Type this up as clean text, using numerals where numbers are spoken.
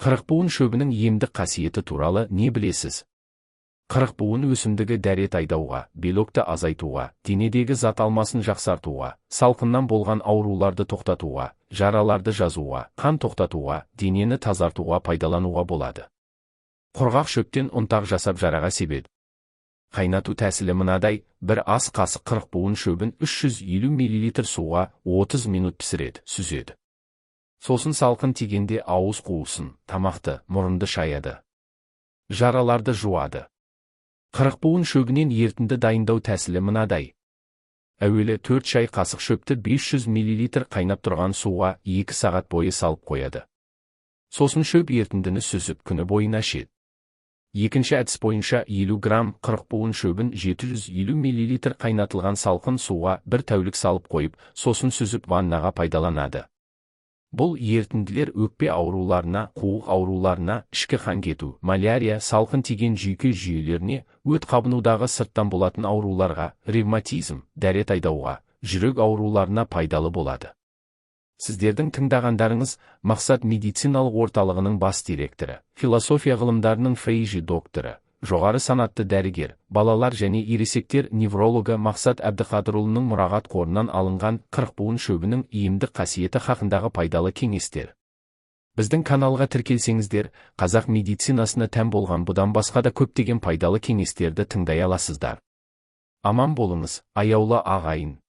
Қырықбуын шөбінің емдік қасиеті туралы не білесіз? Қырықбуын өсімдігі дәрет айдауға, белокты азайтуға, денедегі зат алмасын жақсартуға, салқыннан болған ауруларды тоқтатуға, жараларды жазуға, қан тоқтатуға, денені тазартуға пайдалануға болады. Құрғақ шөптен ұнтақ жасап, жараға себеді. Қайнату тәсілі мынадай: бір ас қасық қырықбуын шөбін 350 мл суға 30 минут пісіреді, сүзеді. Сосын салқын тигенде ауыз қуысын, тамақты, мұрынды шаяды. Жараларды жуады. Қырықбуын шөбінен ерітінді дайындау тәсілі мынадай. Әуелі 4 шай қасық шөпті 500 мл қайнап тұрған суға 2 сағат бойы салып қояды. Сосын шөп ерітіндіні сүзіп, күні бойына ішеді. Екінші әдіс бойынша 50 грамм қырықбуын шөбін 750 мл қайнатылған салқын суға бір тәулік салып қойып, сосын сүзіп, ваннаға пайдаланады. Бұл ерітінділер өкпе ауруларына, қуық ауруларына, ішкі қан кету, малярия, салқын тиген жүйке жүйелеріне, өт қабынудағы сырттан болатын ауруларға, ревматизм, дәрет айдауға, жүрек ауруларына пайдалы болады. Сіздердің тыңдағандарыңыз Мақсат медициналық орталығының бас директоры, философия ғылымдарының фейжи докторы, жоғары санатты дәрігер, балалар және ересектер неврологы Мақсат Әбдіқадырұлының мұрағат қорынан алынған қырықбуын шөбінің емдік қасиеті хақындағы пайдалы кеңестер. Біздің каналға тіркелсеңіздер, қазақ медицинасына тән болған бұдан басқа да көптеген пайдалы кеңестерді тыңдай аласыздар. Аман болыңыз, аяулы ағайын.